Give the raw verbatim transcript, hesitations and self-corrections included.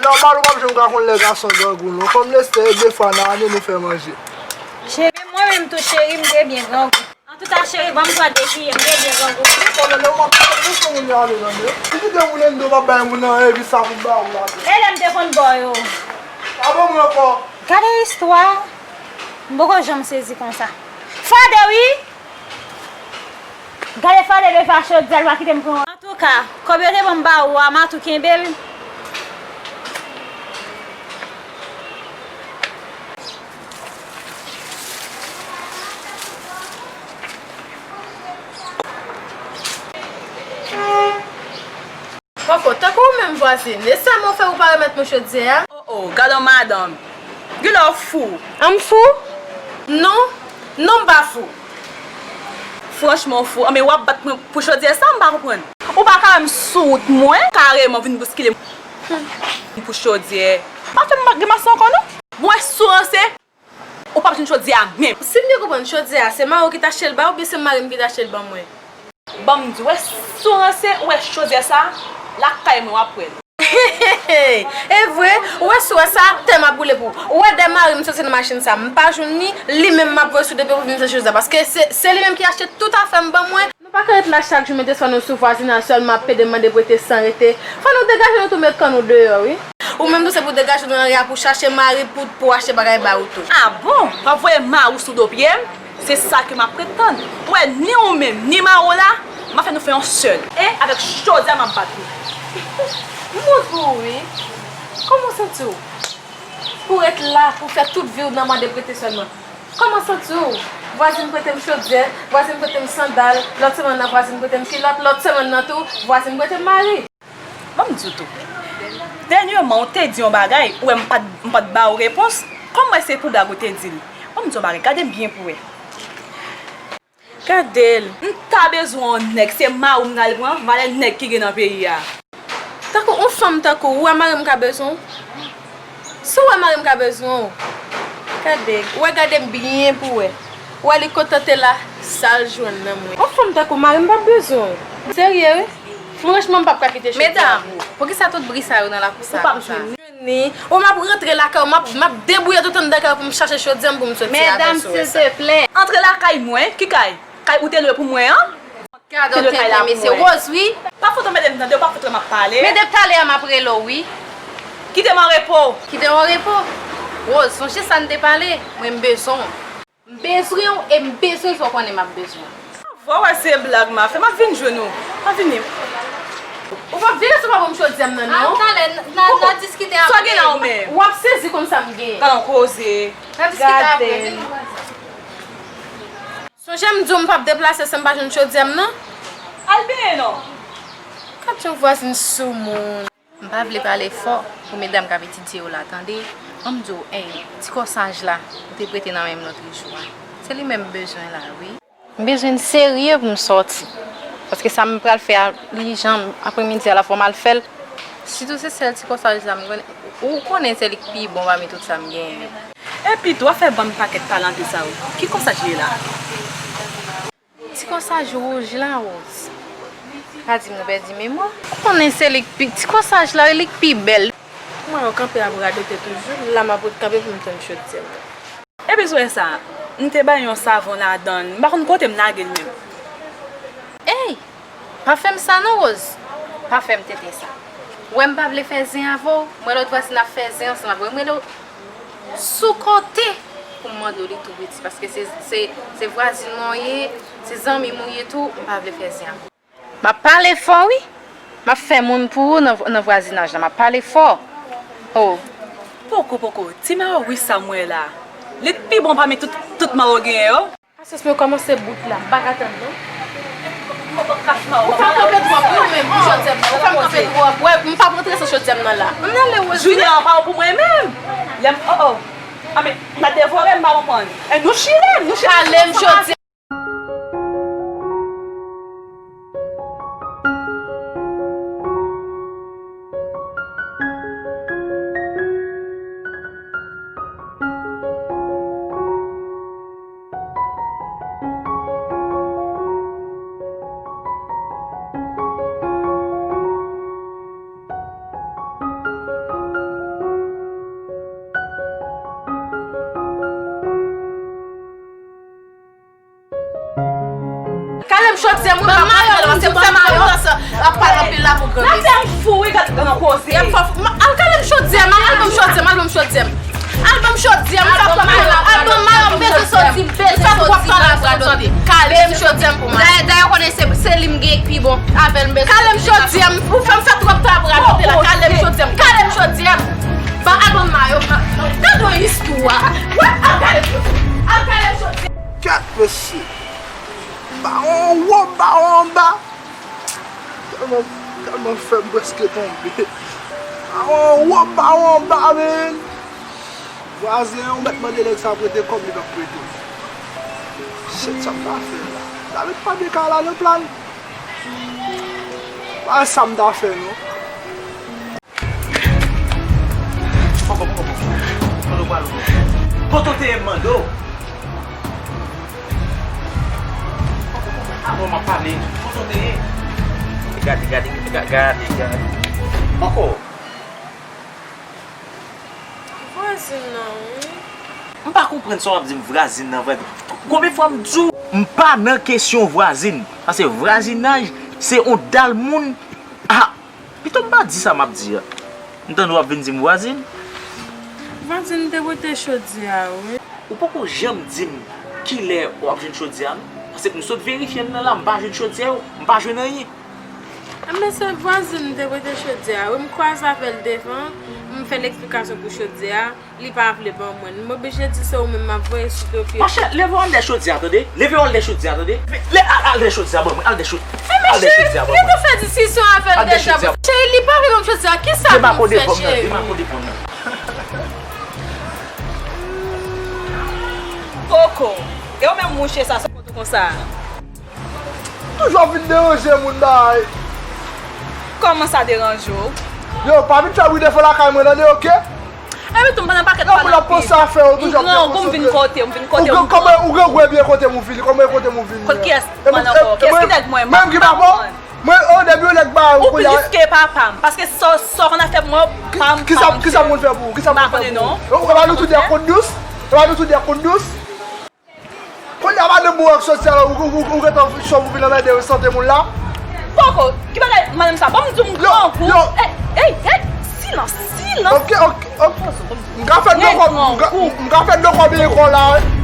Nòmal ou p ap janm ka konn lè gason grangou non. Kòm Lestè e de fwa nan ane nou fè manje. Cheri, mwen menm tou cheri, m te byen grangou. Antouka cheri, ban m twa depi, m te byen grangou. Ou konnen lè w ap fè moun yo ale tande. Ou kite moun anndan w p ap bay moun anyen epi sa pou ba ou la. E lè m te konn ba w yo. Pa ban mwen ankò. Gade istwa. M poko janm sezi konsa. Fade wi! Gade fade devan chodyè l pa kite m pran. Antouka, kòb yo te ban m ba ou a, m a tou kenbe l. Kòkò, tankou ou menm vwazin, e sa men w fè ou pa remèt mwen chodyè a? O, o, gad on madanm. Genlè w fou. An m fou? Non, non m pa fou. Franchman w fou. Anben w ap bat mwen pou chodyè sa, m pa konprann. Ou pa ka wè m sou wout mwen, kareman vin bouskile m pou chodyè. Pa fè m grimas ankò non. Mwen sou ranse. Ou p ap jwenn chodyè a menm. Si m byen konprann, chodyè a, se mari w ki t achte l ba ou oubyen se mari m ki t achte l ban mwen? Ban m di w, wè, si w ranse, ou wè chodyè sa, lakay mwen w ap wè l. E vre, ou wè si w wè sa, tè m ap boule pou ou. Ou wè dè mari m soti nan machin sa, m pa jwenn li, li menm m ap voye sou depo pou vin chache chodyè, paske se, se li menm ki achte tout afè m ban mwen. Nou pa ka ret la chak jou, mete swa nou sou vwazinaj sèlman ap pede mande prete san rete. Fò nou degaje nou tou met kan nou deyò, wi. Ou menm tou se pou degaje w nan lari a pou chache mari pou, pou achte bagay ba ou tou. A bon? W ap voye mari w sou do pye m? Se sa ke m ap ret tann. Ou wè, ni ou menm, ni mari w la, m ap fè nou fè yon sèl. E avèk chodyè a m ap bat nou. M konn pou ou, wi. Kòman w santi w? Pou ret la, pou fè tout vi w nan mande prete sèlman. Kòman w santi w? Vwazin prete m chodyè, vwazin prete m sandal, lòt semèn nan vwazin prete m kilòt, lòt semèn nan tou, vwazin prete m mari. Ban m di w tou. Dènyèman, ou te di yon bagay, ou wè m pa t, m pa t ba ou repons, kòm m wè se pou blag ou te di l. Ban m di w yon bagay, gade m byen pou w wè. Gade l. M ta bezwen yon nèg, se mari w m t al pran, valè nèg ki gen nan peyi a. Tankou yon fanm tankou ou, ou wè mari m ka bezwen w? Si w wè mari m ka bezwen w, gade, ou wè gade m byen pou w wè. Ou wè li kontante la, sa l jwenn nan mwen. Yon fanm tankou mari m p ap bezwen w. Serye wi? Franchman, m p ap ka kite chodyè a pou ou. Medam, poukisa tout bri sa yo nan lakou sa konsa? Ni, o m ap rantre lakay ou, m ap, m ap debouye tout anndan kay ou pou m chache chodyè m pou m soti avè l sou rès sa. Medam, silteplè. Antre lakay mwen? Ki kay? Kay ou te lwe pou mwen an? Gade w tenten mesye Rose wi. Pa fout anmède m tande, ou pa fout wè m ap pale. Men depi talè a m ap rele w wi. Kite m an repo. Kite w an repo? Rose, sonje sa n te pale, mwen m bezwen w. M bezwen w e m bezwen fè w konnen m ap bezwen w. Vwa wè se blag m ap fè, m ap vin jwenn ou. M ap vini. Ou p ap vire sou pa ban m chodyè m nan non. Talè n a diskite apre. Sa w gen la ou menm? W ap sezi konn sa m gen. Gad on koze. N a diskite apre. Sonje m di w m p ap deplase san m pa jwenn chodyè m nan. Al benyen non. Gad yon vwazin soumoun. M pa vle pale fò pou medam k ap etidye yo la tande. An m di w, ey, ti kòsaj la ou te prete nan men m lòt jou a, se li menm m bezwen la wi. M bezwen l serye pou m sòti. Paske sa m pral fè a, li jan apremidi a la fò m al fè l. Sitou se sèl ti kòsaj la m konnen. Ou konnen se li k pi bon pami tout sa m genyen yo. Epi tou, afè bann pakèt pale anpil sa yo, ki kòsaj li ye la? Ti kòsaj wouj la, Rose. Pa di m nou pèdi memwa. Ou konnen se li k pi, ti kòsaj la, wi, li k pi bèl. Mwen yo kanpe ap radote toujou, la m ap ret kanpe pou m tann chodyè m nan. Epi sou wè sa, m te bay yon savon ladan l, m pa konn kote m lage l menm. Ey! Pa fè m sa non, Rose. Pa fè m tenten sa. Ou wè m pa vle fè zen avè w, m wè lòt vwazin ap fè zen ansanm avè w, m rele w sou kote pou m mande w li tou piti, paske se, se, se vwazin mwen w ye, se zanmi m ou ye tou, m pa vle fè zen avè w. M ap pale fò wi. M ap fè moun pou ou nan, nan vwazinaj la, m ap pale fò. Oh. Poko, poko, ti mawis sa m wè la, li t pi bon pami tout, tout mawo genyen yo. Pasyans mwen kòmanse bout la, m pa ka tann non. Ou fè m kanpe twòp wi ou menm pou chodyè m nan. Ou fè m kanpe twòp. Wè, m p ap rantre san chodyè m nan la. Ann ale Rose. Jounen an pa bon pou mwen menm. Lè m, oh, oh. Anben, m ta devore m pa konprann. E nou chire, nou chire. Pale m chodyè. Ap pale anpil la pou granmesi. Natya m fou wi, gad gran koze. Yap fè, al kale m chodyè m, al ban m chodyè m, al ban m chodyè m. Al ban m chodyè m, al ban m mayo, al ban m mayo, m bezwen soti, m bezwen soti, m bezwen soti. Kale m chodyè m pou mwen. Dayè, dayè, konnen se, se li m gen ki pi bon. Avè l m bezwen. Kale m chodyè m, ou fè m fè twòp travay kote la. Kale m chodyè m, kale m chodyè m. Ba, al ban m mayo, gade yon istwa. Al kale m chodyè m, al kale m chodyè m. Kèt mesye. Bawon wo, bawon anba. Tèlman, tèlman fè m prèske tonbe. Bawon wo, bawon anba, men. Vwazen an, ou mèt mande nèg sa prete kòb, li p ap prete w. Shit, sa m ta fè la? David pa byen ka al ale plan. Pa sa m ta fè, non. Poko, poko, poko. Kote w pral? Kote w te ye m mande w? Poko, poko. Avan m ap pale. Kote w te ye? Gade, gade, gade, gade, gade. Poko. Vwazin nan, wi. M pa konprann sa w ap di m vwazin nan vre. Konbyen fwa m di w m pa nan kesyon vwazin? Paske vwazinaj se yon dal moun. Ah, pito m pa di sa m ap di a. M tande w ap vin di m vwazin. Vwazin te pote chodyè a, wi. Ou poko janm di m kilè w ap jwenn chodyè a, non? Paske m sot verifye l nan la, m pa jwenn chodyè yo, m pa jwenn anyen. Enben, se vwazin m te pote chodyè a, wi. M kwaze avè l devan, m fè l eksplikasyon pou chodyè a. Li pa vle ban mwen. M oblije di se ou menm m ap voye sou do pye. Monchè, leve w al dèyè chodyè a, tande? Leve w al dèyè chodyè a, tande? Le, al, al dèyè chodyè a, ban mwen, al dèyè cho-, al dèyè chodyè a, ban mwen. Li te fè diskisyon avè l deja. Cheri, li pa vle ban m chodyè a. Kisa pou m fè, cheri? Demako devan m nan, demako devan m nan. Poko. E ou menm mouche sa, sa kote konsa? Toujou ap vin deranje moun bagay. Kòman sa deranje w? Yo, pa vin fè bri defo lakay mwen, tande, oke? Epi tou, m pandan pakèt pale anpil. Ou ap panse afè yo, toujou ap vin konsantre. Ou gen gou, m vin kote, m vin kote, m vin kote. Ou gen gwe byen kote m ou vini, kòman e kote m ou vini? Kot kiyès mwen ankò? Kiyès ki nèg mwen? Mwen ki pa bon? Mwen, o, depi yon nèg ba ou, ou plis ke papa m, paske sa, sa w konn ap fè pou mwen, pa m, pa m, kisa m konn fè pou ou? Kisa m konn fè pou ou? E pa nou tou de ak kont dous? E pa nou tou de ak kont dous? Kounye a madanm ou ak sòsyè la, ou, ou, ou, ou gentan chòv ou vin anmède sante moun la. Poko, ki bagay madanm sa? Ban m di w m grangou. Ey, ey, ey, silans, silans. Oke, oke, oke. M ka fè dlo kò, m ka, m ka fè dlo kò byen kò la, wi.